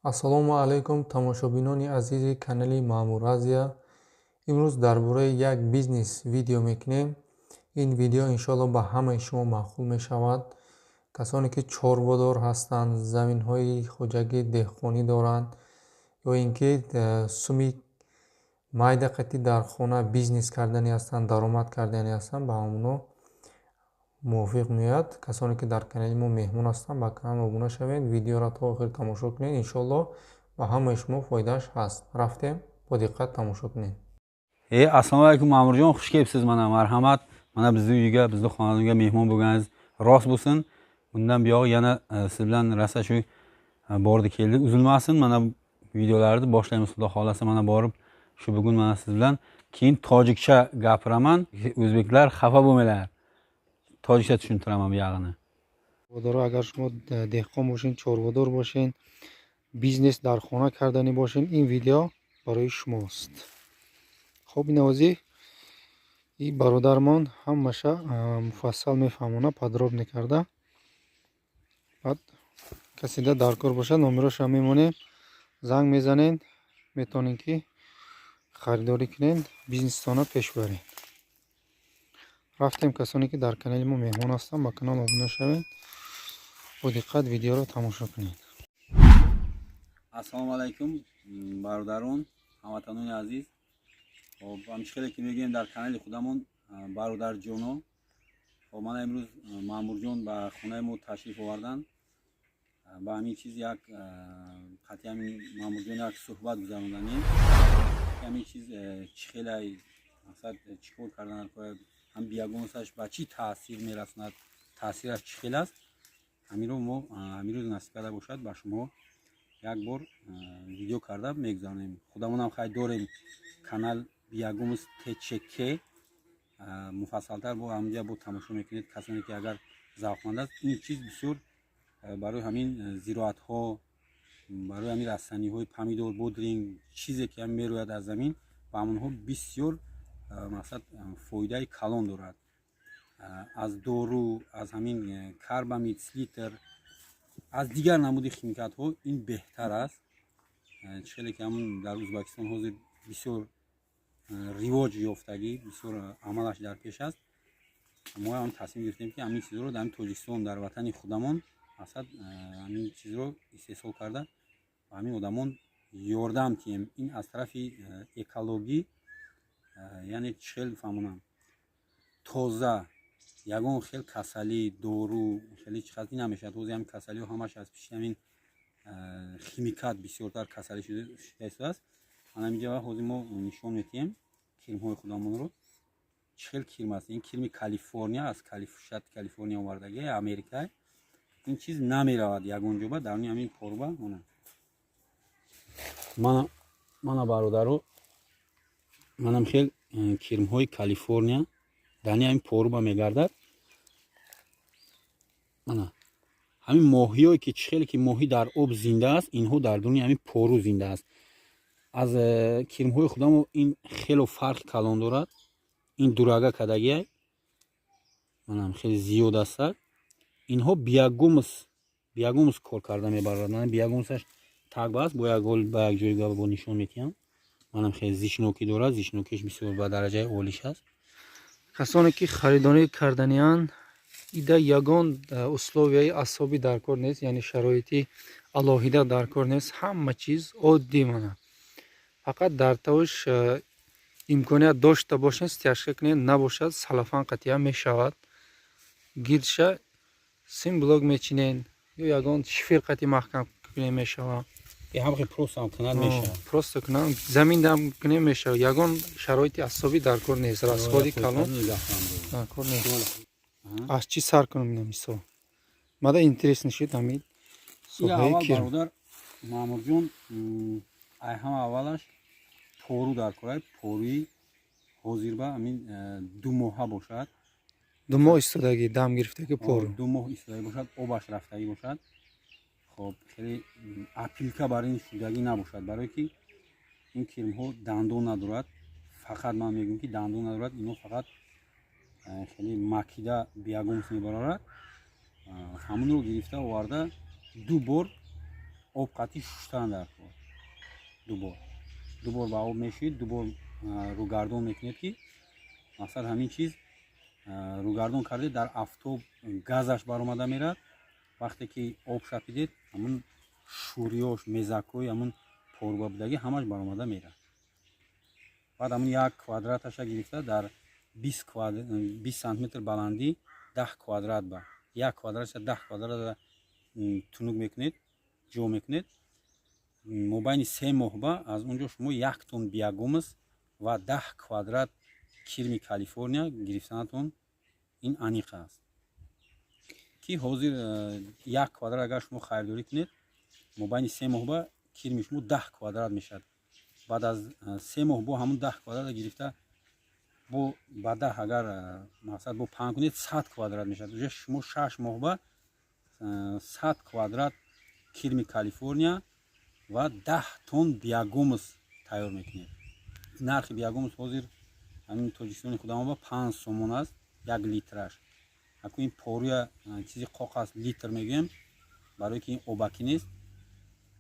Ассалому алайкум, тамошобинони азизи канали Маъмур Азия. Имрӯз дар бораи як бизнес видео мекунем. Ин видео иншоалло ба ҳамаи шумо маъқул мешавад. Касоне ки чорводор ҳастанд, заминҳои хоҷагии деҳқонӣ доранд ё ин ки суми майда қатӣ дар хона бизнес кардани ҳастанд, даромад кардани ҳастанд, ба ҳамоно мувофиқ меояд. Касоне ки дар канали мо меҳмон ҳастанд, ба канал обуна шавед, видеоро то охир тамошо кунед. Иншоалло ба ҳамаи шумо фоидааш ҳаст. Рафтем, бо диққат тамошо кунед. Assalomu alaykum, Ma'murjon, xush kelibsiz. Mana, marhamat, mana bizni uyga, bizni xonadonga mehmon bo'lganingiz rost bo'lsin. Bundan buyog'i yana siz bilan rosa shu bordi keldi uzilmasin. Mana videolarni boshlaymiz, xudo xohlasa. Mana borib shu bugun mana siz bilan keyin tojikcha gapiraman, o'zbeklar xafa bo'lmanglar, tojikcha tushuntiraman bu yog'ini. Агар шумо деҳқон бошед, чорводор бошед, бизнес дар хона карданӣ бошед, ин видео барои шумост. Хоб, инавозӣ и бародармон ҳамаша муфассал мефаҳмона, подробно карда. Баъд каседа дар кор бошад, номероша мемонем, занг мезанед, метавонед ки харидорӣ кунед, бизнестона пеш баред. Рафтем. Касоне ки дар канали мо меҳмон ҳастанд, ба канал обуна шавед, бо диққат видеоро тамошо кунед. Ассалому алайкум, бародарон, ҳамватанони азиз. Хоб, ҳамчи хеле ки мегӯем дар канали худамон, бародарҷоно. Хоб, мана имрӯз Маъмурҷон ба хонаи мо ташриф оварданд. Ба ҳамин чиз як қатъи ҳамин Маъмурҷон як суҳбат гузаронданем. Ҳамин чиз чӣ хелай, мақсад, чӣ кор кардан, ҳам биогумусаш ба чӣ таъсир мерасонад, таъсираш чӣ хел аст, ҳаминро мо ҳамин рӯз насиб карда бошад, ба шумо як бор видео карда мегузаронем. Худамонам хай дорем канал Биогумус ТЧК, муфассалтар бо ҳаминҷа бо тамошо мекунед. Касоне ки агар завқманд аст, ин чиз бисёр барои ҳамин зироатҳо, барои ҳамин растаниҳои помидор, бодринг, чизе ки ҳам мерӯяд аз замин, ба ҳамонҳо бисёр, мақсад, фоидаи калон дорад. Аз дору, аз ҳамин карбамид, селитра, аз дигар намуди химикатҳо ин беҳтар аст. Чӣ хеле ки ҳамун дар Ӯзбекистон ҳозир бисёр ривоҷ ёфтагӣ, бисёр амалаш дар пеш аст, мо ҳам тасмим гирифтем, ки ҳамин чизро дар Тоҷикистон, дар ватани худамон, мақсад, ҳамин чизро истеҳсол карда, ба ҳамин одамон ёрдам тиҳем. Ин аз тарафи экологӣ, яъне чӣ хел фаҳмонам, тоза, ягон хел касалӣ, дору хеле чӣ хел намешавад. Ҳозир ҳамин касалиҳо ҳамаш аз пишти ҳамин химикат бисёртар касалӣ шуда истодааст. Мана ҳаминҷа ҳозир мо нишон медиҳем кирмҳои худамонро, чӣ хел кирм аст. Ин кирми Калифорния, аз штати Калифорния овардаги, Америка. Ин чиз намеравад ягон ҷоба, даруни ҳамин порба. Мана, бародаро, манам хел кирмҳои Калифорния дарни ҳамин поруба мегардад. Мана ҳамин моҳиое ки чӣ хеле ки моҳӣ дар об зинда аст, инҳо дар дуни ҳамин пору зинда аст. Аз кирмҳои худамо ин хело фарқи калон дорад. Ин дурага кадагиай, манам хеле зиёд астад. Инҳо биогумус кор карда мебарад. Мана биогумусаш тагба аст, бо як ба як ҷойга бо нишон медиҳам. Манам хеле зичнокӣ дорад, зичнокиш бисёр ба дараҷаи олиш аст. Касоне ки харидорӣ карданианд, ида ягон условияи асобӣ дар кор нест, яъне шароити алоҳида дар кор нест. Ҳама чиз оддӣ. Мана, фақат дар тавш имконият дошта бошед, стяжка кунед, набошад, салафан қатъия мешавад. Гирдша симблок мечинед ё ягон шифер қатъи маҳкам кунед, мешавад. Ҳамхе просто ҳам кунад, мешавад. Просто кунам, заминдам кунем, мешавад. Ягон шароити асобӣ дар кор нест, расходи калон дар кор нест. Аз чӣ сар кунам? Ина, мисол, мада интересно шуд ҳамин соҳаи кирм. Бародар Маъмурҷон, ай ҳама аввалаш пору дар кора. Поруи ҳозирба ҳамин 2 моҳа бошад. 2 моҳ истодагӣ, дам гирифтагӣ пору. 2 моҳ истодагӣ бошад, обаш рафтагӣ бошад. Хоб, хеле опилка бар ин шудагӣ набошад, барое ки ин кирмҳо дандон надорад. Фақат ман мегӯям, ки дандон надорад. Инҳо фақат хеле макида биогумус мебарорад. Ҳамонро гирифта оварда, ду бор. Об қатӣ шуштан дар кор. Дубор. Дубор ба об мешӯед, дубор рӯгардон мекунед, ки мақсад ҳамин чиз рӯгардон кардед, дар афтоб газаш баромада мерад. Вақте ки об шапидед, ҳамун шӯриёш, мезакҳои ҳамун порба будагӣ ҳамаш баромада мерад. Баъд ҳамун як квадраташа гирифта дар 20 сантиметр баландӣ 10 квадрат, ба як квадратша 10 квадрат тунук мекунед, ҷо мекунед. Мобайни 3 моҳ ба аз он ҷо шумо 1 тонн биогумус ва 10 квадрат кирми Калифорния гирифтанатон ин аниқ аст, ки ҳозир як квадрат агар шумо харидорӣ кунед, мобайни 3 моҳ ба кирми шумо 10 квадрат мешавад. Баъд аз 3 моҳ бо ҳамун 10 квадрата гирифта, бо ба 10 агар мақсад бо паҳн кунед, 100 квадрат мешавад. Уже шумо 6 моҳ ба 100 квадрат кирми Калифорния ва 10 тонн биогумус тайёр мекунед. Нархи биогумус ҳозир ҳамин Тоҷикистони худамо ба 5 сомон аст як литраш. Аку ин поруя чизи қоқ аст, литр мегӯем, барое ки ин обакӣ нест.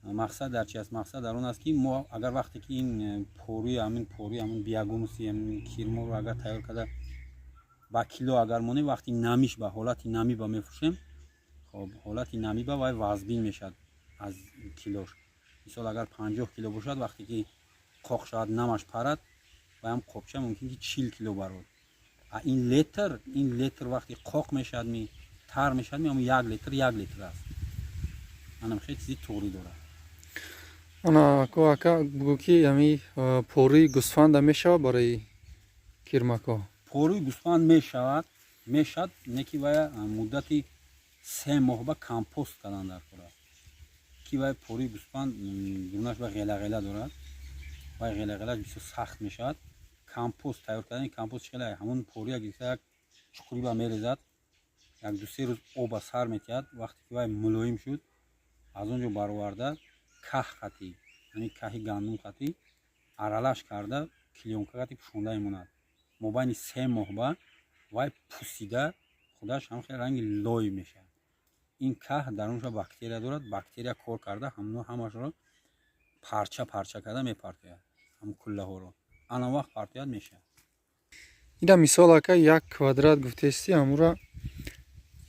Мақсад дар чи аст? Мақсад дар он аст, ки мо агар вақте ки ин поруи, ҳамин поруи, ҳамин биогумуси, ҳамин кирморо агар тайёр карда ба кило агар монем, вақти намиш ба ҳолати намӣ ба мефурӯшем. Хоб, ҳолати намӣ ба вай вазбин мешавад аз килош. Мисол, агар 50 кило бошад, вақте ки қоқ шавад, намаш парад, ваям қопча мумкин ки 40 кило барод. А ин литр, ин литр вақти қоқ мешавад, ми тар мешавад, ми ҳамн 1 литр 1 литр аст. Анам хеле чизи туғрӣ дорад. Ана ко ака, бугӯ, ки ҳами порӯи гӯсфанда мешавад барои кирмакҳо? Порӯи гӯсфанд мешавад, мешавад, не ки вая муддати 3 моҳ ба компост кардан дар кор аст, ки вай порӯи гӯсфанд дунаш ба ғела-ғела дорад, вай ғела-ғелаш бисёр сахт мешавад. Компост тайёр кардани компост чӣ хеле? Ҳамон порӯя гирифта, як чуқуриба мерезад, як ду-се рӯз оба сар метиҳад. Вақте ки вай мулоим шуд, аз он ҷо бароварда, каҳ қатӣ, ҳамин каҳи гандум қатӣ аралаш карда, клёнка қатӣ пӯшонда мемонад. Мобайни 3 моҳ ба вай пусида, худаш ҳам хеле ранги лой мешавад. Ин каҳ дарунша бактерия дорад, бактерия кор карда, ҳамно ҳамашро парча парча карда мепартояд, ҳамн куллаҳоро ана вақт партояд, мешавад. Ина мисол, ака, як квадрат гуфтести, ҳамура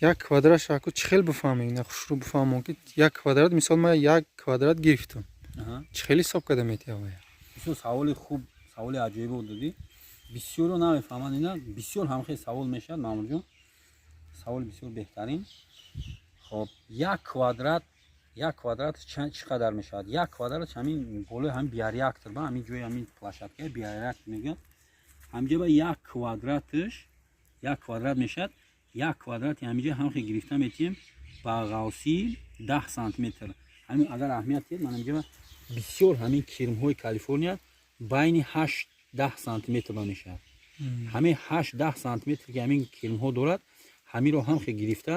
як квадрат аку чӣ хел бифаҳмем? Ина хушрӯ бифаҳмон, ки як квадрат, мисол, ман як квадрат гирифтам, чӣ хел ҳисоб карда метиҳавая? Бисёр саволи хуб, саволи аҷоибо додӣ. Бисёро намефаҳманд ина, бисёр ҳам хел савол мешавад. Маъмурҷон, саволи бисёр беҳтарин. Хоб, як квадрат, як квадрат чӣ қадар мешавад? Як квадрат ҳамин болои ҳамин биореактор ба ҳамин ҷои ҳамин площадка биореактор мегӯяд, ҳаминҷа ба як квадраташ як квадрат мешавад. Як квадрати ҳаминҷа ҳам хел гирифта метиҳем ба ғавсии 10 сантиметр. Ҳамин агар аҳамият диҳед, ман ҳаминҷа бисёр ҳамин кирмҳои Калифорния байни 8-10 сантиметр ба мешавад. Ҳамин 8-10 сантиметр ки ҳамин кирмҳо дорад, ҳаминро ҳам хел гирифта,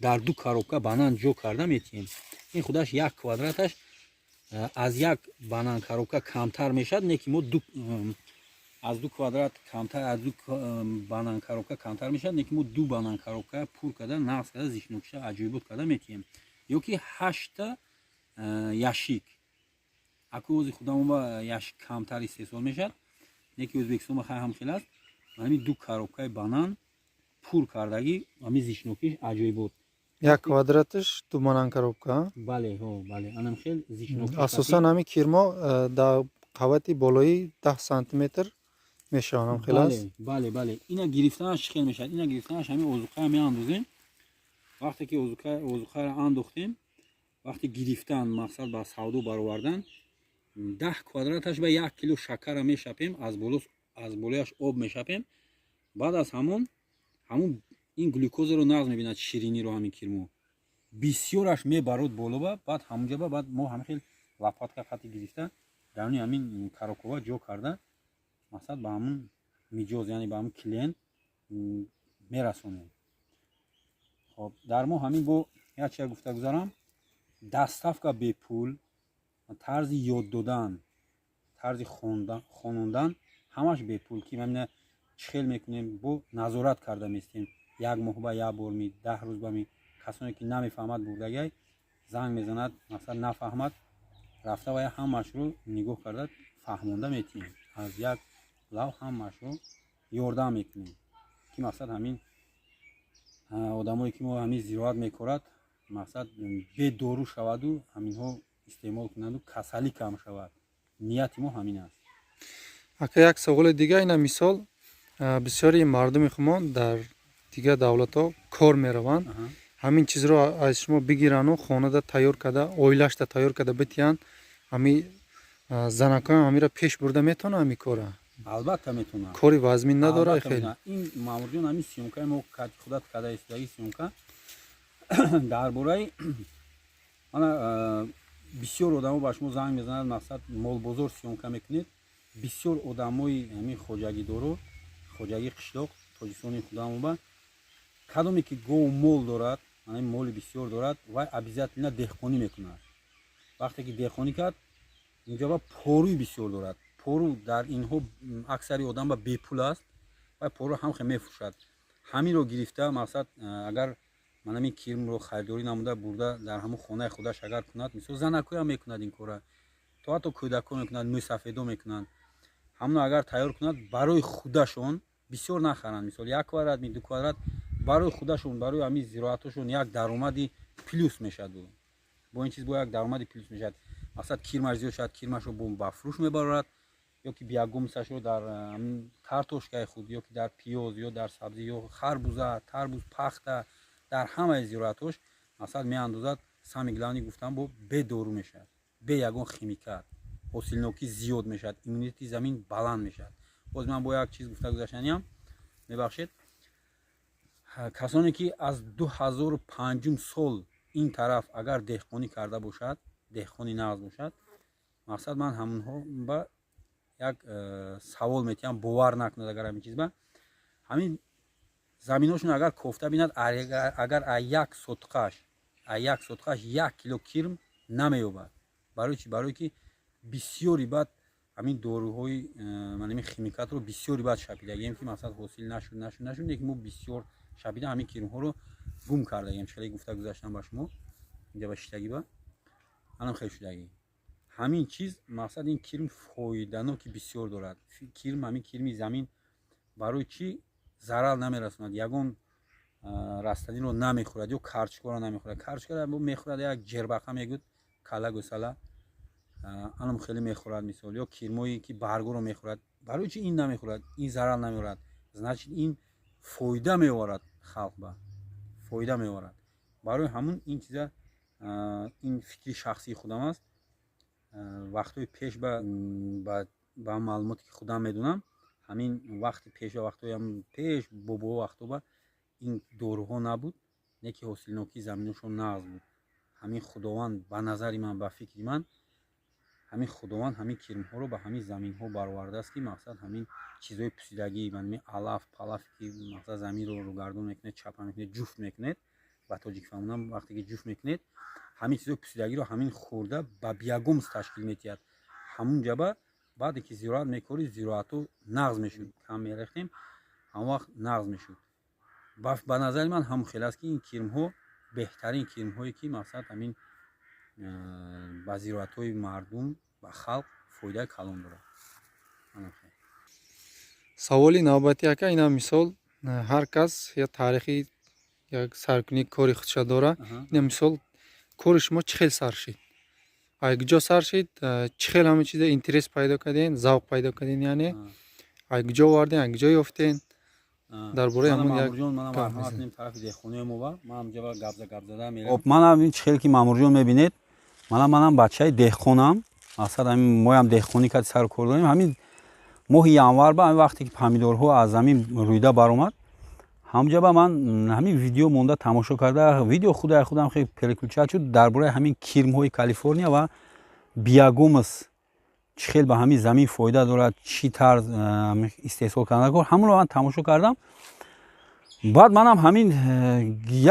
дар ду коробка банан ҷо карда метиҳем. Ин худаш як квадраташ аз як банан коробка камтар мешавад, не ки мо ду, аз ду квадрат камтар, аз ду банан коробка камтар мешавад, не ки мо ду банан коробка пур карда, нағз карда, зишнокиша аҷоибот карда метиҳем. Ё ки ҳашта ящик. Аку ози худамо ба ящик камтар истеҳсол мешавад, не ки Ӯзбекистон ба хай ҳам хел аст. Ҳамин ду коробкаи банан пур кардагӣ, ҳамин зишнокиш аҷоибот. Як квадраташ ду банан коробка? Бале, ҳо, бале, анам хел зишнокиш. Асосан ҳамин кирмо дар қабати болои 10 сантиметр мешаванд, ҳам хел аст? Бале. Ина гирифтанаш чӣ хел мешавад? Ина гирифтанаш ҳамин озуқая меандозем. Вақте ки озуқаро андохтем, вақте гирифтан, мақсад ба савдо баровардан, 10 квадраташ ба 1 кило шакара мешапем, аз болояш об мешапем. Баъд аз ҳамун ин глюкозаро нағз мебинад, шириниро. Ҳамин кирмо бисёраш мебарод болоба, баъд ҳамунҷаба баъд мо ҳамин хел лопатка қати гирифта, даруни ҳамин коробкова ҷо карда, мақсад ба ҳамун миҷоз, яъне ба ҳамун клиент мерасонем. Хоб, дар мо ҳамин бо як чиз гуфта гузарам: доставка бепул, тарзи ёд додан, тарзи хонондан ҳамаш бепул, ки мамина чӣ хел мекунем, бо назорат карда местем, як моҳ ба як бор ми, 10 рӯз ба ми. Касоне ки намефаҳмад, бурдагай Занг мезанад, мақсад нафаҳмад, рафта ва ҳамаашро нигоҳ карда, фаҳмонда метиҳем. Аз як лав ҳамаашро ёрдам мекунем, ки мақсад ҳамин одамое ки мо ҳамин зироат мекорад, мақсад бедору шаваду ҳаминҳо истеъмол кунанду касалӣ кам шавад. Нияти мо ҳамин аст. Ака, як саволи дига. Ина мисол, бисёри мардуми хумон дар дигар давлатҳо кор мераванд. Ҳамин чизро аз шумо бигирану хонада тайёр карда, оилашда тайёр карда битиҳанд, ҳами занакоям ҳамира пеш бурда метавонад ҳами кора? Албатта, метавонад. Кори вазмин надорад хеле? Ин, Маъмурҷон, ҳамин съёмка и мо, худат карда истодаги съёмка дар бораи мана бисёр одамо ба шумо занг мезанад, мақсад молбозор съёмка мекунед. Бисёр одамои ҳамин хоҷагидоро, хоҷагии қишлоқ, Тоҷикистони худамоба, кадоме ки гову мол дорад, моли бисёр дорад, вай обязательно деҳқонӣ мекунад. Вақте ки деҳқонӣ кард, инҷоба поруи бисёр дорад. Пору дар инҳо аксари одамба бепул аст. Вай пору ҳамхе мефурӯшад. Ҳаминро гирифта, мақсад, агар манамин кирмро харидорӣ намуда, бурда дар ҳамун хонаи худаш агар кунад, мисол, занакоям мекунад ин кора, то ҳатто кӯдакҳо мекунад, мӯйсафедо мекунанд. Ҳамуно агар тайёр кунад, барои худашон бисёр нахаранд, мисол, як квадрат ми, 2 квадрат, барои худашон, барои ҳамин зироатҳошон як даромади плюс мешавад. Бо ин чиз бо як даромади плюс мешавад. Мақсад, кирмаш зиёд шавад, кирмашро ба фурӯш мебарорад ё ки биогумус ашро дар картошкаи худ ё ки дар пиёз ё дар сабзӣ ё харбуза, тарбуз, пахта, дар ҳамаи зироатҳош, мақсад, меандозад. Самое главное, гуфтам, бо бедору мешавад, бе ягон химикат, ҳосилнокӣ зиёд мешавад, иммунитети замин баланд мешавад. Боз ман бо як чиз гуфта гузаштаниям, мебахшед. Касоне ки аз 2005-ум сол ин тараф агар деҳқонӣ карда бошад, деҳқони нағз бошад, мақсад, ман ҳамонҳо ба як савол метиҳам: бовар накунад агар ҳамин чиз ба ҳамин заминҳошон агар кофта бинад, агар а як сотқаш 1 кило кирм намеёбад. Барои чи? Барое ки бисёри баъд ҳамин доруҳои манами химикатро бисёри баъд шапидагием, ки мақсад ҳосил нашуд, нашуд, нашуд, лекин мо бисёр шапида ҳамин кирмҳоро гум кардагием. Хеле гуфта гузаштам ба шумо, инҷа ба шиштагӣ ба анам хеле шудагӣ. Ҳамин чиз, мақсад, ин кирм фоиданоки бисёр дорад. Кирм, ҳамин кирми замин барои чӣ зарар намерасонад? Ягон растаниро намехӯрад ё карчкаро намехӯрад. Карчкаро мехӯрад, як ҷербақа мегӯд, кала гӯсала анам хеле мехӯрад, мисол, ё кирмое ки баргоро мехӯрад. Барои чӣ ин намехӯрад, ин зарар намеорад? Значит, ин фоида меорад, халқ ба фоида меорад. Барои ҳамун ин чиза, ин фикри шахсии худам аст. Вақтҳои пеш ба маълумоте ки худам медонам, ҳамин вақти пеш, вақтҳои пеш, бобо вақтҳо ин доруҳо набуд, не ки ҳосилнокии заминошон нағз буд. Ҳамин Худованд, ба назари ман, ба фикри ман, ҳамин Худованд ҳамин кирмҳоро ба ҳамин заминҳо баровардааст, ки мақсад, ҳамин чизҳои пусидагӣ, ҳамин алаф палаф ки мақсад заминро рӯгардон мекунед, чапа мекунед, ҷуфт мекунед, ба тоҷик фаҳмонам, вақте ки ҷуфт мекунед, ҳамин чизҳои пусидагиро ҳамин хӯрда ба биогумус ташкил метиҳад. Ҳамун ҷаба баъде ки зироат мекорӣ, зироатҳо нағз мешуд. Кам мерехтем, ҳамон вақт нағз мешуд. Ба назари ман ҳамон хел аст, ки ин кирмҳо беҳтарин кирмҳое ки мақсад ҳамин ба зироатҳои мардум, ба халқ фоидаи калон дорад. Саволи навбатӣ, ака. Ина мисол, ҳар кас як таърихи, як саркунии кори худша дора. Ина мисол, кори шумо чӣ хел сар шид, ай куҷо сар шид, чӣ хел ҳамин чиза интерес пайдо кардем, завқ пайдо кардем, яъне ай куҷо овардем, ай куҷо ёфтем? Дар бораи ҳамон як Тарафи деҳқонои мо ба ман ҳамҷа гапза гапзада мерам. Манам ин чӣ хел ки, Маъмурҷон, мебинед, манам бачаи деҳқонам. Мақсад, ҳамин моям деҳқонӣ карди, сару кор дорем. Ҳамин моҳи январ ба ҳамин вақте ки помидорҳо аз замин рӯида баромад, ҳамҷа ба ман ҳамин видео монда, тамошо карда, видео худаи худам хеле переключать шуд дар бораи ҳамин кирмҳои Калифорния ва биогумус чӣ хел ба ҳамин замин фоида дорад, чӣ тарз истеҳсол кардан. Ҳамонро ман тамошо кардам. Баъд манам ҳамин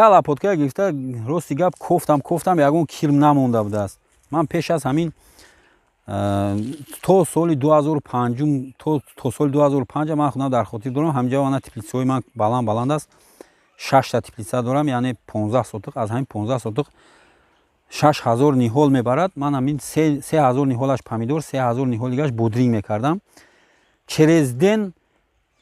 як лопатка гирифта, рости гап, кофтам, кофтам, ягон кирм намонда будааст. Ман пеш аз ҳамин то соли 2005, то соли 2005 ман худам дар хотир дорам. Ҳамҷа ана теплица ҳои ман баланд баланд аст, шашта теплица дорам, яъне 15 сотиқ. Аз ҳамин 15 сотиқ 6000 ниҳол мебарад. Ман ҳамин 3000 ниҳолаш помидор, 3000 ниҳол дигаш бодринг мекардам. Через день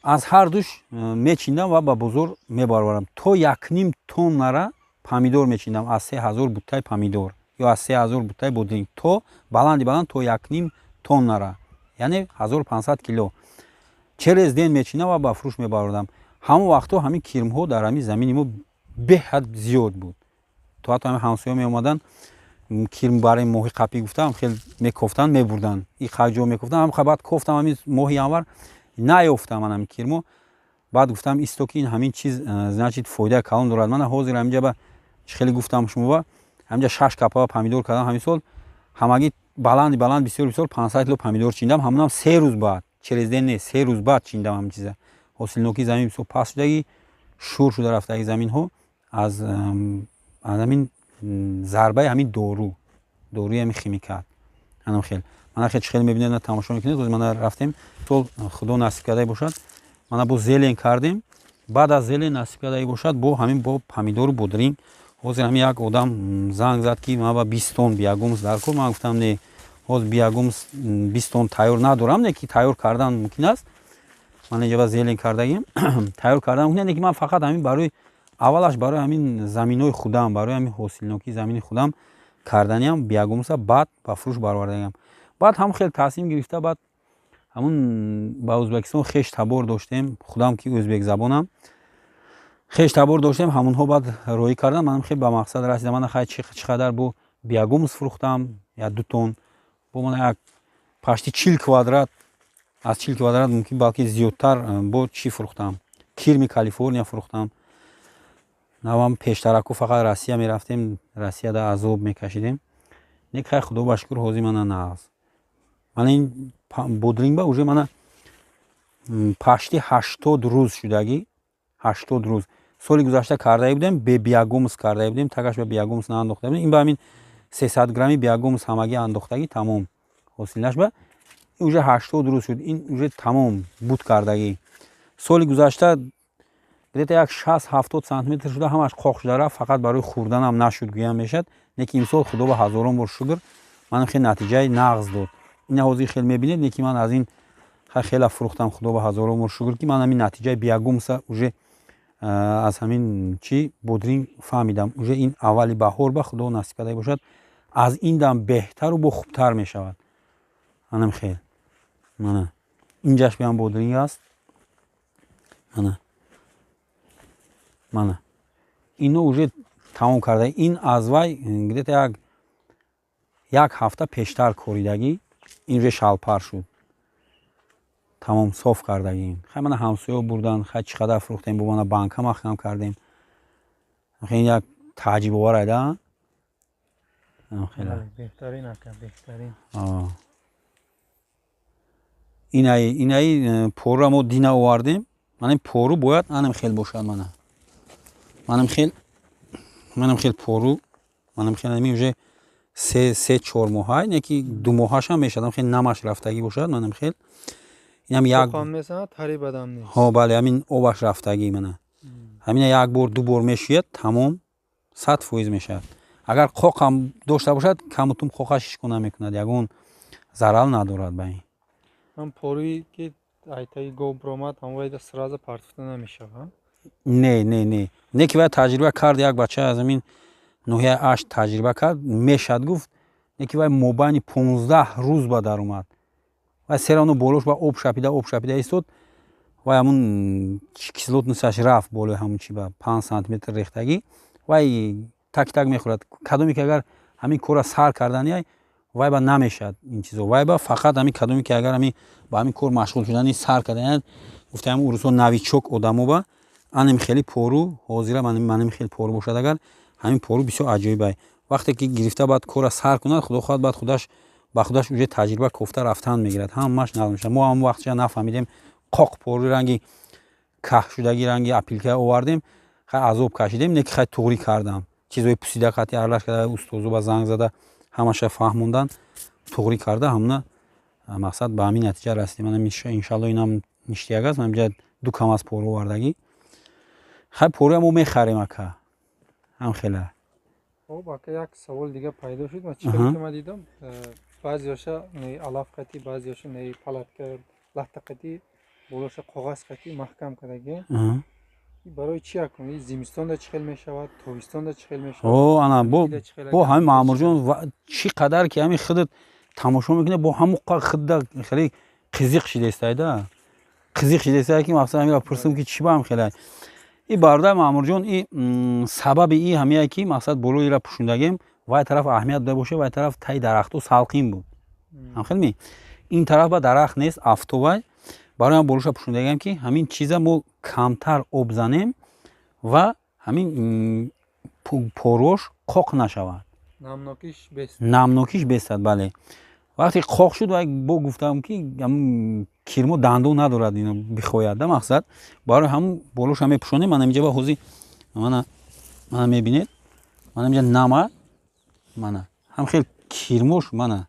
аз ҳар душ мечиндам ва ба бозор мебарорам. То 1,5 тоннара помидор мечиндам аз 3000 буттаи помидор ё аз 3000 буттаи бодринг, то баланди баланд то 1,5 тоннара, яъне 1500 кило через день мечиндам ва ба фурӯш мебарордам. Ҳамон вақтҳо ҳамин кирмҳо дар ҳамин замини мо беҳад зиёд буд. То ҳатто ҳамин ҳамсоя меомаданд, кирм барои моҳи қапӣ гуфтам, хел мекофтанд, мебурданд. И ҷо мекофтанд. Ҳам баъд кофтам, ҳамин моҳи январ наёфтам ман ҳамин кирмо. Баъд гуфтам, исто, ки ин ҳамин чиз, значит, фоидаи калон дорад. Мана ҳозир ҳаминҷа ба чӣ хеле гуфтам шумо, ҳаминҷа шаш капа помидор кардам ҳамин сол. Ҳамагӣ баланди баланд, бисёр бисёр 500 кило помидор чиндам. Ҳамонам 3 рӯз баъд, через день не, 3 рӯз баъд чиндам ҳамин чиза. Ҳосилнокии замин бисёр паст шудагӣ, шӯр шуда рафтаги заминҳо аз ҳамин зарбаи ҳамин дору, доруи ҳамин химикат. Анам хел, мана хел, чӣ хеле мебинед, на тамошо мекунед. Мана рафтем, сол Худо насиб кардаи бошад, мана бо зелень кардем. Баъд аз зелень, насиб кардаи бошад, бо ҳамин, бо помидору бодринг. Ҳозир ҳамин як одам занг зад, ки ман ба 20 тонн биогумус дар кор. Ман гуфтам, не, ҳозир биогумус 20 тонн тайёр надорам, не ки тайёр кардан мумкин аст. Ман инҷа ба зелень кардагим, тайёр кардан мумкин, не ки ман фақат ҳамин барои аввалаш, барои ҳамин заминҳои худам, барои ҳамин ҳосилнокии замини худам карданиам биогумуса, баъд ба фурӯш баровардаям. Баъд ҳам хел тасмим гирифта, баъд ҳамун ба Ӯзбекистон хеш табор доштем, худам ки ӯзбекзабонам, хеш табор доштем, ҳамунҳо баъд роҳӣ кардам. Манам хел ба мақсад расидам. Мана хай, чӣ қадар бо биогумус фурӯхтам, я 2 тонн, бо мана як пашти 40 квадрат, аз 40 квадрат мумкин, балки зиёдтар, бо чӣ фурӯхтам? Кирми Калифорния фурӯхтам. Навам пештараку фақат Россия мерафтем, Россияда азоб мекашидем. Не, хай, Худо ба шукр, ҳозир мана нағз. Мана ин бодринг ба уже мана пашти 80 рӯз шудагӣ, 80 рӯз. Соли гузашта кардаи будем, бе биогумус кардаи будем, тагаш ба биогумус наандохта будем. Ин ба ҳамин 300 грамми биогумус ҳамагӣ андохтагӣ, тамом. Ҳосилнаш ба уже 80 рӯз шуд, ин уже тамом буд кардагӣ. Соли гузашта где-то як 60-70 сантиметр шуда, ҳамаш қоқ шуда рафт, фақат барои хӯрданам нашуд, гӯям мешад. Не ки имсол, Худо ба ҳазорон бор шукр, ман хеле натиҷаи нағз дод. Ина ҳозир хел мебинед, не ки ман аз ин хела фурӯхтам. Худо ба ҳазорон бор шукр, ки ман ҳамин натиҷаи биогумуса уже аз ҳамин чӣ бодринг фаҳмидам. Уже ин аввали баҳор ба Худо насиб карда бошад, аз ин дам беҳтару бо хубтар мешавад. Манам хел, мана инҷаш биам бодринг аст. Мана, мана ино уже тамом карда. Ин аз вай где-то як ҳафта пештар коридагӣ, ин уже шалпар шуд, тамом соф кардагим. Хай, мана ҳамсоё бурдан, хай, чӣ қадар фурӯхтем, бо мана банка маҳкам кардем. Ин як таъҷибовар айда. Беҳтарин, ака, беҳтарин. Инаи порра мо дина овардем. Мана ин пору бояд анам хел бошад. Мана, манам хел, манам хел пору, манам хел. Ами уже се 4 моҳа, не ки 2 моҳашам мешавад, хел намаш рафтагӣ бошад. Манам хел, инам як ҳо, бале, ҳамин обаш рафтагӣ. Мана ҳамина як бор, ду бор мешӯяд, тамом, 100% мешавад. Агар қоқам дошта бошад, камутум қоқаш ҳеч кор намекунад, ягон зарал надорад ба ин. Ҳам поруи ки айтаи гов биромад, ҳамвайда сразу партофта намешавад? Не, не, не, не, ки вай таҷриба кард. Як бача аз ҳамин ноҳияи Ашт таҷриба кард, мешад гуфт, не ки вай мобайни 15 рӯз ба даромад. Вай серано болош ба об шапида, об шапида истод. Вай ҳамун кислотность аш рафт болои ҳамун чи ба 5 сантиметр рехтагӣ. Вай так так мехӯрад. Кадоме ки агар ҳамин корра сар кардани, вай ба намешавад ин чизо. Вай ба фақат ҳамин кадоме ки агар ҳамин ба ҳамин кор машғул шудани сар кардан, гуфта ҳамин урусҳо, новичок одамо ба анем хеле пору ҳозира, манем хеле пору бошад агар, ҳамин пору бисёр аҷоибай. Вақте ки гирифта, баъд корра сар кунад, Худо хоҳад, баъд худаш ба худаш уже таҷриба кофта рафтан мегирад, ҳамаш нағз мешавад. Мо ҳамон вақтша нафаҳмидем, қоқ поруи ранги каҳшудагӣ, ранги опилка овардем, хай, азоб кашидем. Не ки хай, туғрӣ кардам, чизои пусида қати аралаш карда, устозо ба занг зада, ҳамаша фаҳмондан, туғрӣ карда, ҳамна мақсад ба ҳамин натиҷа расидем. Мана, иншалло, инам ништияк аст. Ман инҷа ду камаз пору овардагӣ. Хай, поруя мо мехарем, ака, ҳам хела. Хоб, ака, як савол дига пайдо шуд. Ман чӣ хеле ки ман дидам, баъзеоша алаф қатӣ, баъзеоша палатка, латта қатӣ, болоша коғаз қатӣ маҳкам кардаги. Барои чӣ акун? Зимистонда чӣ хел мешавад, тобистонда чӣ хел мешавад? О, ана бо ҳамин, Маъмурҷон, чӣ қадар ки ҳамин худат тамошо мекунӣ, бо ҳамон худда хеле қизиқ шидестайда, қизиқ шидестай, ки мақсад ҳамира пурсим, ки чӣ ба ҳам хеле и бародар Маъмурҷон, и сабаби и ҳамие ки мақсад болоира пӯшондагем, вай тараф аҳамият дода боша, вай тараф таи дарахту салқин буд, ҳамхел ми ин тараф ба дарахт нест, афтобай. Барои ҳам болоша пӯшондагем, ки ҳамин чиза мо камтар об занем ва ҳамин порош қоқ нашавад, намнокиш бестад. Бале, вақте қоқ шуд, бо гуфтам, ки кирмо дандон надорад, ино бихояд да. Мақсад, барои ҳамун болоша мепӯшонем. Мана инҷа ба ҳозир мана, мана мебинед, мана инҷа нама, мана ҳам хел кирмош, мана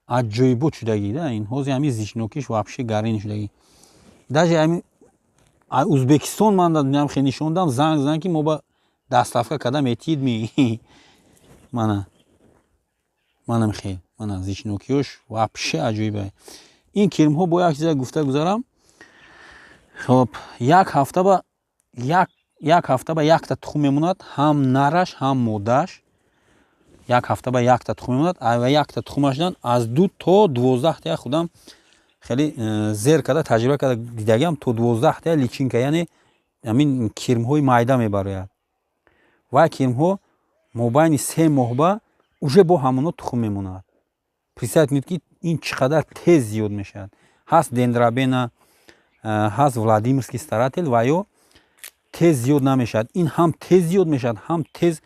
аҷоибот шудагӣ да. Ин ҳозир ҳамин зичнокиш вообще гарин шудагӣ. Даже ҳамин Узбекистон ман хел нишондам, занг зан, ки мо ба доставка карда метиҳид ми. Мана, манам хел, мана зичнокиёш вообще аҷоиба. Ин кирмҳо, бо як чиза гуфта гузарам. Хоб, як ҳафта ба якта тухм мемонад, ҳам нараш, ҳам модаш. Як ҳафта ба якта тухм мемонад ва якта тухмашдан аз 2 то 12 тая, худам хеле зер карда, таҷриба карда дидагиам, то 12 тая личинка, яъне ҳамин кирмҳои майда мебарояд. Ва кирмҳо мобайни 3 моҳ ба уже бо ҳамоно тухм мемонад. Представить кунед, ки ин чӣ қадар тез зиёд мешавад. Ҳаст дендрабена, ҳаст владимирский старатель, ва ё тез зиёд намешавад. Ин ҳам тез зиёд мешавад, ҳам тез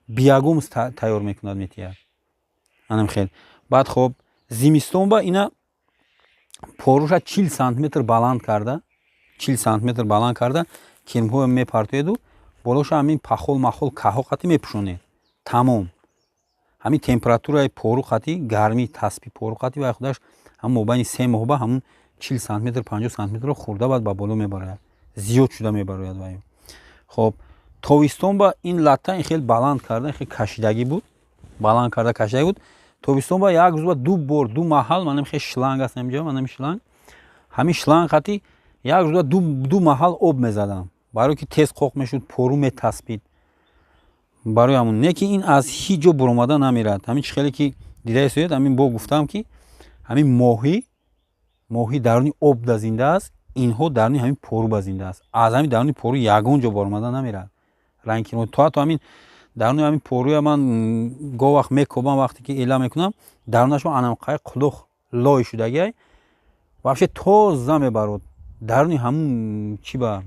биогумус тайёр мекунад, метиҳад. Анам хел. Баъд, хоб, зимистон ба ина поруша 40 сантиметр баланд карда, 40 сантиметр баланд карда, кирмҳоро мепартоеду болоша ҳамин пахол махол каҳо қатӣ мепӯшонед, тамом. Ҳамин температураи пору қатӣ, гармии таспи пору қатӣ, вай худаш ҳам мобайни 3 моҳ ба ҳамун 40 сантиметр, 50 сантиметрро хӯрда, баъд ба боло мебарояд, зиёд шуда мебарояд. Вай, хоб, тобистон ба ин латта ин хел баланд карда, ин хел кашидагӣ буд, баланд карда кашидагӣ буд. Тобистон ба як рӯз ба ду бор, ду маҳал, манам хел шланг аст инҷа, манам шланг, ҳамин шланг қатӣ як рӯз ба ду маҳал об мезадам, барое ки тез қоқ мешуд, пору метаспид. Барои ҳамун не ки ин аз ҳеҷ ҷо буромада намерад. Ҳамин чӣ хеле ки дидаесоед, ҳамин бо гуфтам, ки ҳамин моҳӣ даруни об да зинда аст, инҳо даруни ҳамин пору ба зинда аст. Аз ҳамин даруни пору ягон ҷо баромада намерад. Ранги то ҳатто ҳамин даруни ҳамин поруя ман гоҳ вақт мекобам, вақте ки эла мекунам, дарунашо анамқай қулух лой шудагиай, вообще тоза мебарод. Даруни ҳамун чӣ ба,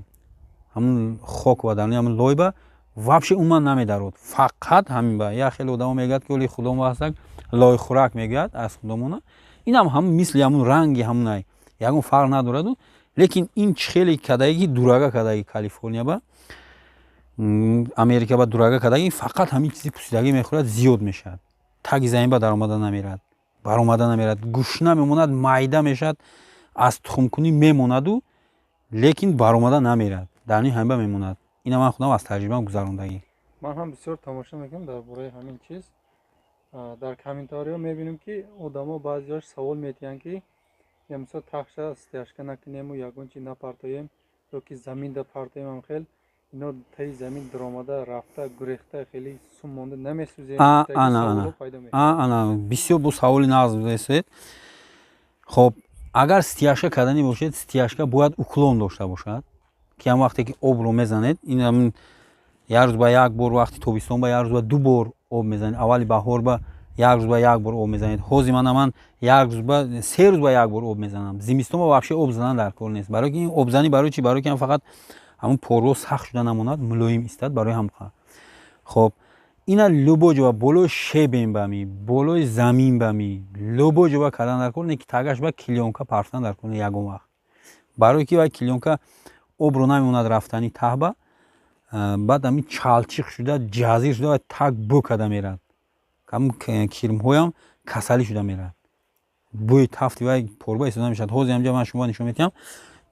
ҳамун хок ва даруни ҳамун лой ба вообще умуман намедарод, фақат ҳамин ба. Як хеле одамо мегӯяд, ки оли худомо ҳастак лойхӯрак мегӯяд аз худомона. Инам ҳамун мисли ҳамун ранги ҳамунай, ягон фарқ надораду. Лекин ин чӣ хеле кадаги дурага кадаги Калифорния ба, Америка ба дурага кадаги, фақат ҳамин чизи пусидагӣ мехӯрад, зиёд мешавад, таги замин ба даромада намерад, баромада намерад, гушна мемонад, майда мешавад, аз тухмкунӣ мемонаду, лекин баромада намерад, дарни ҳамин ба мемонад. Ина ман худам аз таҷрибаам гузарондагӣ. Ман ҳам бисёр тамошо мекунам дар бораи ҳамин чиз. Дар комментариҳо мебинем, ки одамо баъзеҳош савол метиҳанд, ки я мисол тахша стяжка накунему, ягон чи напартоем ё ки заминда партоем, ам хел ино таи замин даромада рафта, гурехта, хеле сум монда намесӯзем. Ана, бисёр бо саволи нағз будесед. Хоб, агар стяжка карданӣ бошед, стяжка бояд уклон дошта бошад, ки ҳам вақте ки обро мезанед, ин як рӯз ба як бор, вақти тобистон ба як рӯз ба ду бор об мезанед, аввали баҳор ба як рӯз ба як бор об мезанед. Ҳозир мана ман як рӯз ба 3 рӯз ба як бор об мезанам. Зимистон ба вообще об задан дар кор нест. Барои ки ин обзанӣ барои чи? Барои ки фақат ҳамун порро сахт шуда намонад, мулоим истад, барои ҳамқа. Хоб, ина любой ҷо ба, болои шебен бами, болои замин бами, любой ҷо ба кардан дар кор не, ки тагаш ба клёнка партан дар кор не ягон вақт, барое ки вай клёнка обро намемонад рафтани таҳба. Баъд ҳамин чалчиқ шуда, ҷазир шуда ва таг бӯ карда мерад, ҳамун кирмҳоям касалӣ шуда мерад, бӯи тафти вай порба истода мешавад. Ҳозир ҳамҷа ман шумо нишон медиҳам,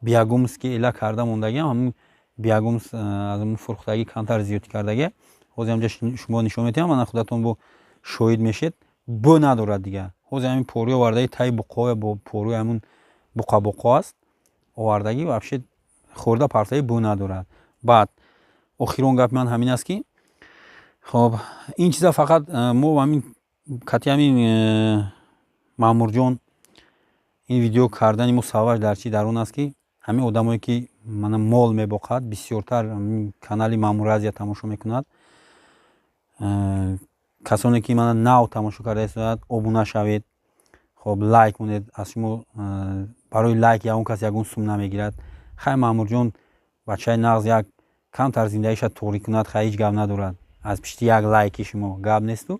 биогумус ки эла карда мондагиам, ҳамун биогумус аз ҳамун фурӯхтагӣ камтар зиёдӣ кардагия. Ҳозир ҳамҷа шумо нишон медиҳам, мана худатон бо шоҳид мешед, бӯ надорад дигар. Ҳозир ҳамин порӯи овардаги таи буқо бо порӯи ҳамун буқабуқо аст овардагӣ, вообще хӯрда партаги бӯ надорад. Баъд охирон гапи ман ҳамин аст, ки хоб ин чиза фақат мо ҳамин кати ҳамин Маъмурҷон ин видео кардани мо сабабаш дар чи дар он аст, ки ҳамин одамое ки мана мол мебоқад, бисёртар канали Маъмур Азия тамошо мекунад. Касоне ки мана нав тамошо карда истодаад, обуна шавед, хоб лайк монед. Аз шумо барои лайк ягон кас ягон сум намегирад. Хай, Маъмурҷон бачаи нағз, як камтар зиндагиша туғрӣ кунад, хай, ҳеҷ гап надорад, аз пишти як лайки шумо гап несту.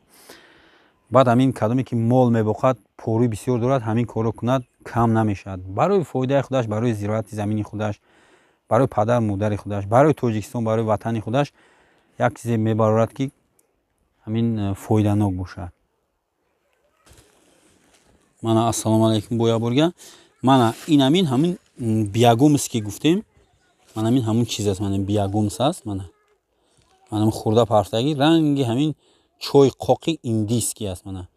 Баъд ҳамин кадоме ки мол мебоқад, порӯи бисёр дорад, ҳамин корро кунад, кам намешавад. Барои фоидаи худаш, барои зироати замини худаш, барои падару модари худаш, барои Тоҷикистон, барои ватани худаш як чизе мебарорад, ки ҳамин фоиданок бошад. Мана, ассалому алайкум, бо як борга. Мана ин ҳамин ҳамин биогумус ки гуфтем, мана ҳамин ҳамун чиз аст, мана биогумус аст. Мана хурда партагӣ, ранги ҳамин чойи қоқи индийский аст. Мана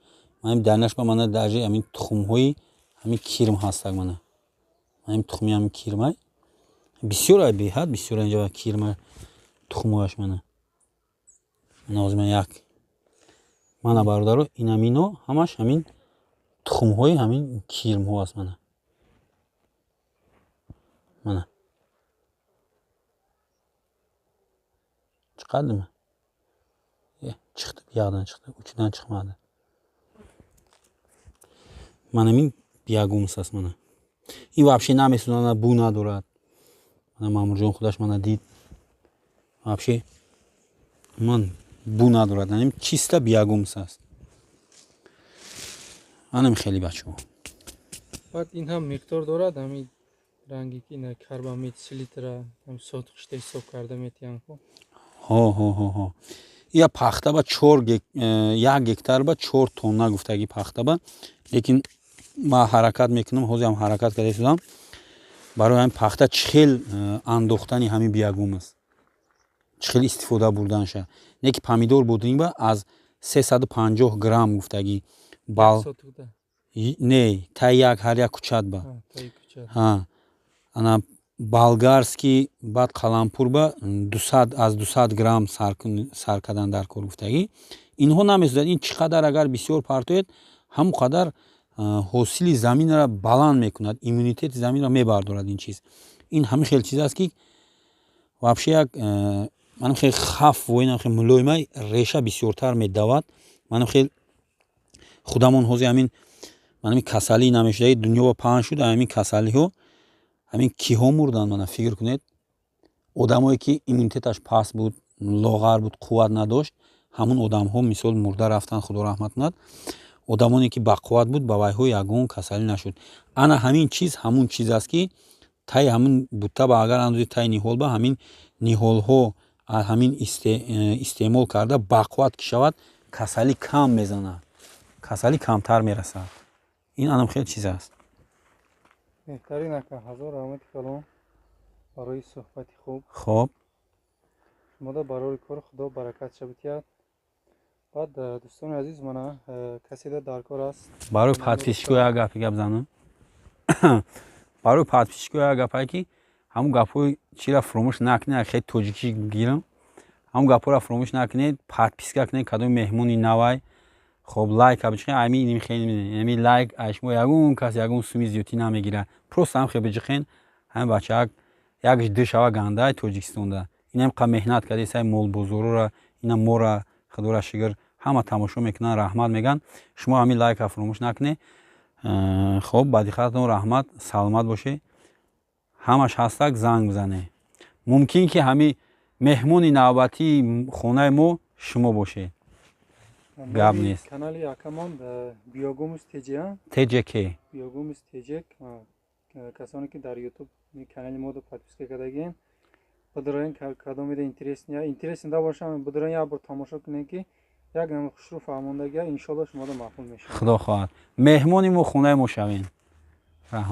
дарнаш ба мана даже ҳамин тухмҳои ҳамин кирм ҳастак. Мана ҳамин тухми ҳамин кирмай бисёр, беҳад бисёр инҷа кирма тухмҳояш. Мана ҳозир ман як, мана бародаро, ин ҳамино ҳамаш ҳамин тухмҳои ҳамин кирмҳо аст. Мана chiqadimi? Chiqdi, buyog'idan chiqdi, uchidan chiqmadi. Mana ин биогумус аст. Мана ин вообще намесӯзонад, бӯ надорад. Мана Маъмурҷон худаш мана дид, вообще ман бӯ надорад, ин чиста биогумус аст. Анам хеле, бачаҳо. Баъд ин ҳам миқдор дорад, ҳамин ранги ки ина карбамид, селитра ҳам сотқишта ҳисоб карда метиҳанд ку. Ҳо, ҳо, ҳо, ҳо, я пахта ба чор 1 гектар ба 4 тонна гуфтагӣ пахта ба. Лекин ман ҳаракат мекунам, ҳозир ҳам ҳаракат карда истодам барои ҳамин пахта чӣ хел андохтани ҳамин биогумус, чӣ хел истифода бурданша. Не ки помидор будинг ба аз 350 грамм гуфтагӣ бал не таи як ҳар як кучат ба ана болгарский, баъд қалампур ба аз 200 грамм сар кардан дар кор гуфтагӣ. Инҳо намесӯзад. Ин чӣ қадар агар бисёр партоед, ҳамон қадар ҳосили заминро баланд мекунад, иммунитети заминро мебардорад. Ин чиз, ин ҳамин хел чиз аст, ки вообще як манам хел хаф воинам хел мулоима, реша бисёртар медавад. Манам хел худамон ҳозир ҳамин манами касалӣ намешудаи дунё ба паҳн шуд, ҳамин касалиҳо, ҳамин киҳо мурданд. Мана фикр кунед, одамое ки иммунитеташ паст буд, лоғар буд, қувват надошт, ҳамун одамҳо мисол мурда рафтанд, худо раҳмат кунад. Одамоне ки бақувват буд, ба вайҳо ягон касалӣ нашуд. Ана ҳамин чиз ҳамун чиз аст, ки таи ҳамин бутта ба агар андози, таи ниҳол ба ҳамин ниҳолҳо ҳамин истеъмол карда бақувват ки шавад, касалӣ кам мезанад, касалӣ камтар мерасад. Ин анам хел чиз аст. Беҳтарин, ака, ҳазор раҳмати калон барои суҳбати хуб. Хоб. Шумода барори кор худо баракат шабитиҳад. Баъд дӯстони азиз, мана каседа дар кор аст. Барои подписчико як гапи гап занам. Барои подписчико як гапае, ки ҳамун гапҳои чира фуромӯш накунед, хеле тоҷикӣ гирам, ҳамун гапҳоро фуромӯш накунед, подписка кунед, кадоми меҳмони навай. Хоб, лайка биҷиқед. Ами лайк ай шумо ягон кас ягон суми зиёдтӣ намегирад, просто ҳам хел биҷиқен. Ҳамин бачаак якш ду шава гандаи Тоҷикистонда, инам қа меҳнат карда сай молбозорора, ина мора худора шукр ҳама тамошо мекунанд, раҳмат мегӯянд. Шумо ҳамин лайка фуромӯш накунед. Хоб, ба диққататон раҳмат, саломат бошед. Ҳамаш ҳастак, занг бизанед. Мумкин ки ҳамин меҳмони навбатии хонаи мо шумо бошед, гап нест. Канали акамон Биогумус ТЖ. ТЖК. Биогумус ТЖ. Касоне ки дар Ютуб канали моро подписка кардагиен, бидроен, кадомида интересный да бошам, бидроен, як бор тамошо кунед, ки як нами хушрӯ фаҳмондагия, иншолло шуморо маъқул мешавад. Худо хоҳад, меҳмони мо хонаи мо шавем. Раҳмат.